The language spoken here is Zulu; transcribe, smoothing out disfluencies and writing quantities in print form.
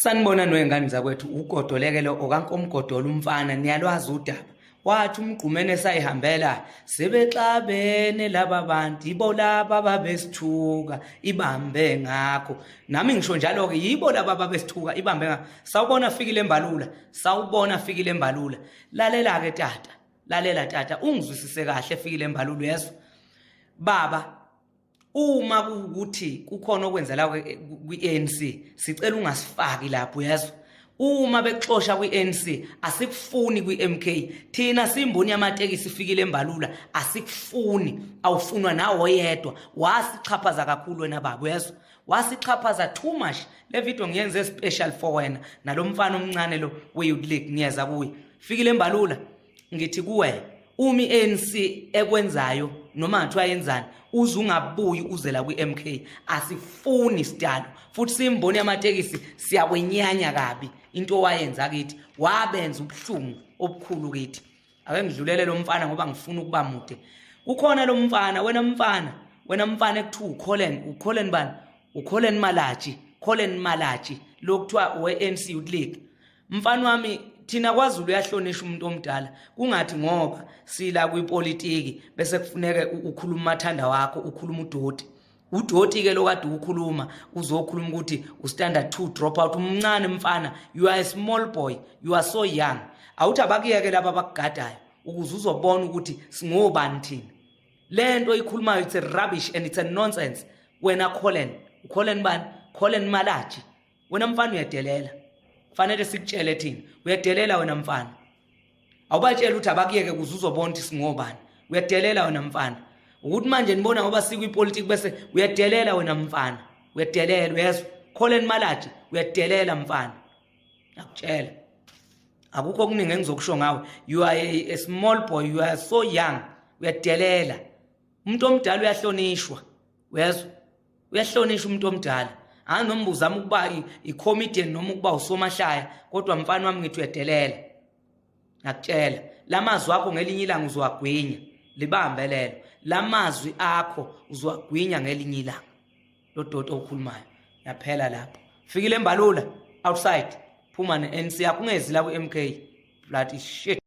Sanibona noyengane zakwethu, ugodolekelo okankomgodola umfana, niyalwazi udaba. Wathi umgqumene esayihambela, sebexabene laba bantu, yibo laba babesithuka, ibambe ngakho. Nami ngisho njalo-ke, yibo laba babesithuka, ibambe ngakho. Sawubona Fikile Mbalula, sawubona Fikile Mbalula. Lalela-ke tata, lalela tata, ungizwisise kahle Fikile Mbalula, uyezwa? Baba, uma kuwukuthi kukhona okwenzela kwi-ANC, sicela ungasifaki lapho, uyezwa? Uma bekuxosha kwi-ANC, asikufuni kwi-MK. Thina simboni yamatekisi, ifikile Mbalula, asikufuni, awufunwa nawe oyedwa. Wasixhaphaza kakhulu wena baba, uyezwa? Wasixhaphaza too much. Le video ngiyenze special for wena nalomfana omncane lo we-Youth League, ngiyeza kuye. Fikile Mbalula, ngithi kuwe, uma i-ANC ekwenzayo noma ngathiwa yenzani, uze ungabuyi uze la kwi-MK, asifuni sidalo. Futhi simboni yamatekisi siyakwenyanya kabi into owayenza kithi, wabenza ubuhlungu obukhulu kithi. Ake ngidlulele lo mfana ngoba ngifuna ukuba mude. Kukhona lo mfana, wena mfana, wena mfana ekuthiwa uColin, uColin bani? uColin Malaji, Colin Malaji lo kuthiwa we-ANC Youth League. Mfana wami, thina kwaZulu uyahlonishwa umuntu omdala, kungathi ngoba sila kwipolitiki bese kufuneke ukhuluma umathanda wakho, ukhuluma udoti. Udoti ke lokade ukhuluma, uzokhuluma ukuthi u-standard 2 drop out, umncane mfana, you are a small boy, you are so young. Awuthi abakuyeke laba abakugadayo ukuze uzobona ukuthi singobani thina. Lento ikhulumayo, it's a rubbish and it's a nonsense. Wena Colin, uColin bani? Colin Malaji. Wena mfana uyadelela. Kufanele sikutshele thina. Uyadelela wena mfana. Awubatshela ukuthi abakuyeke kuze uzobona ukuthi singobani. Uyadelela wena mfana. Ukuthi manje nibona ngoba sikwipolitiki bese uyadelela wena mfana. Uyadelela, uyezwa? Colin Malaji, uyadelela mfana. Ngiyakutshela. Akukho okuningi engizokusho ngawe. You are a small boy, you are so young. Uyadelela. Umuntu omdala uyahlonishwa. Uyezwa? Uyahlonishwa umuntu omdala. Hayi noma uzama ukuba i-comedian noma ukuba usomahlaya, kodwa mfana wami ngithi uyadelela. Ngiyakutshela, lamazwi akho ngelinye ilanga uzowagwinya. Libambe lelo. Lamazwi akho uzowagwinya ngelinye ilanga. Lo doti okhulumayo. Yaphela lapho. Fikile Mbalula outside. Phuma ne-ANC yakho, ungezi la ku-MK. Bloody shit.